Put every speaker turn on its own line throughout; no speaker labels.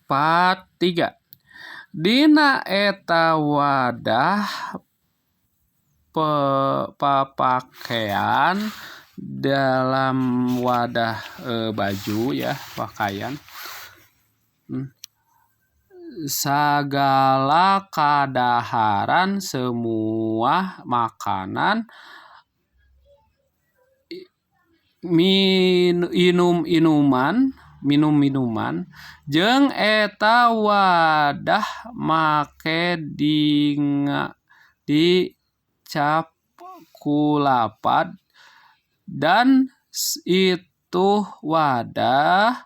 4 3. Dina eta wadah papakean, dalam wadah baju ya, pakaian. Sagala kadaharan, semua makanan, inum-inuman, minum-minuman, jeung eta wadah make dicap ku lapad, dan itu wadah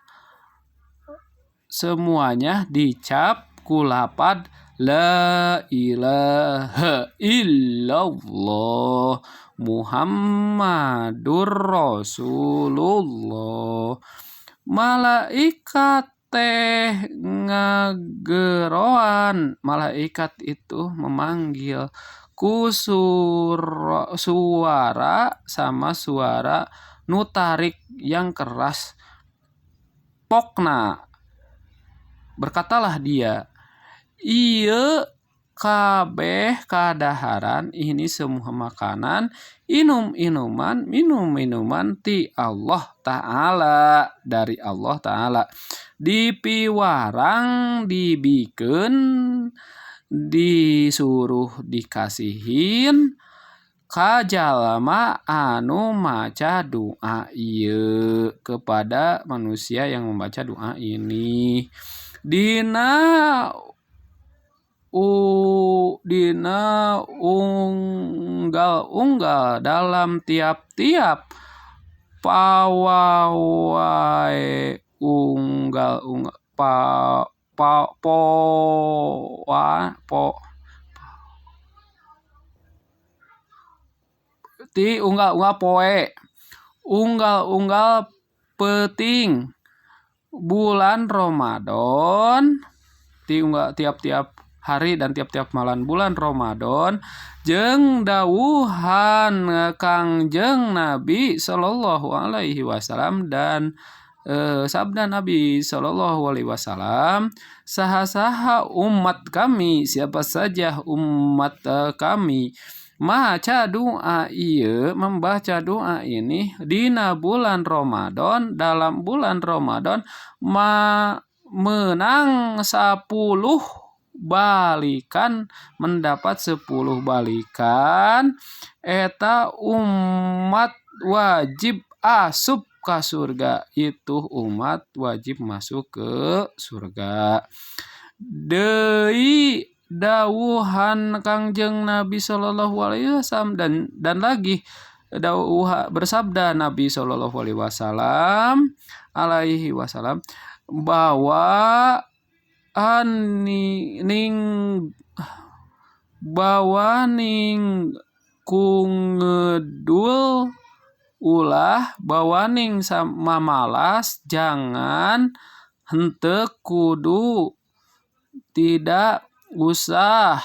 semuanya dicap ku lapad la ilaha illallah Muhammadur Rasulullah. Malaikat teh ngageroan, malaikat itu memanggil ku suara sama suara nu tarik yang keras. Pokna berkatalah dia, ieu kabeh kadaharan, ini semua makanan, inum-inuman, minum-minuman ti Allah Ta'ala, dari Allah Ta'ala, dipiwarang, dibikeun, disuruh, dikasihin ka jalma anu maca doa ieu, kepada manusia yang membaca doa ini. Dina dina unggal-unggal, dalam tiap-tiap pawawae unggal-unggal pa, pa, po, wa, po, ti unggal-unggal poe, unggal-unggal peting bulan Ramadan, ti unggal tiap-tiap hari dan tiap-tiap malam bulan Ramadan, jeung dawuhan Kangjeng Nabi sallallahu alaihi wasallam dan sabda Nabi sallallahu alaihi wasallam, saha-saha umat kami, siapa saja umat kami maca doa ieu, membaca doa ini dina bulan Ramadan, dalam bulan Ramadan, menang 10 balikan, mendapat 10 balikan, eta umat wajib asup ka surga, itu umat wajib masuk ke surga. Deui dawuhan Kangjeng Nabi sallallahu alaihi wasallam, dan lagi dawuh bersabda Nabi sallallahu alaihi wasallam, alaihi wasallam, bahwa ani ning bahwa ning kungedul ulah, bahwa ning sama malas, jangan, henteu kudu, tidak usah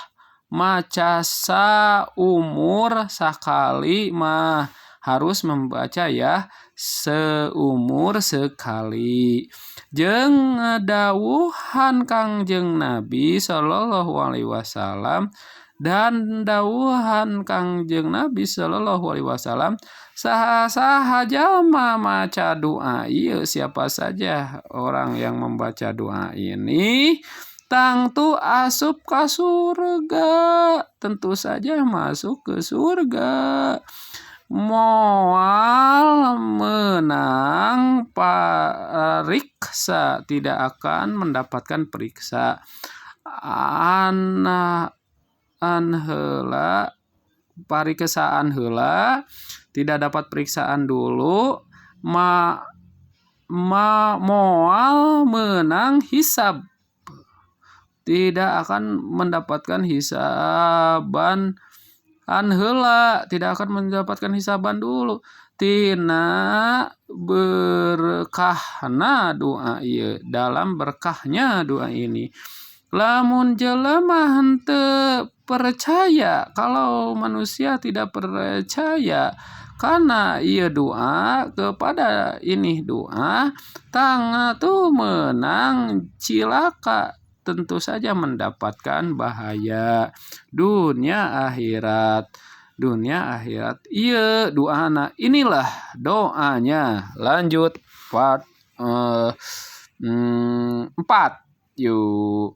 maca saumur sakali mah, harus membaca ya seumur sekali. Jeung dawuhan Kangjeng Nabi sallallahu alaihi wasallam, dan dawuhan Kangjeng Nabi sallallahu alaihi wasallam, saha-saha jalma maca doa ieu, siapa saja orang yang membaca doa ini, tangtu asup ka surga, tentu saja masuk ke surga. Moal menang pariksa, tidak akan mendapatkan periksa. Ana an heula parikesaan heula, tidak dapat periksaan dulu, ma moal menang hisab, tidak akan mendapatkan hisaban an heula, tidak akan mendapatkan hisaban dulu. Tina berkahna doa ieu, dalam berkahnya doa ini. Lamun jelema henteu percaya, kalau manusia tidak percaya Karena ieu doa kepada ini doa tangtu menang cilaka, tentu saja mendapatkan bahaya dunia akhirat, dunia akhirat. Iya doana, inilah doanya. Lanjut part 4 yuk.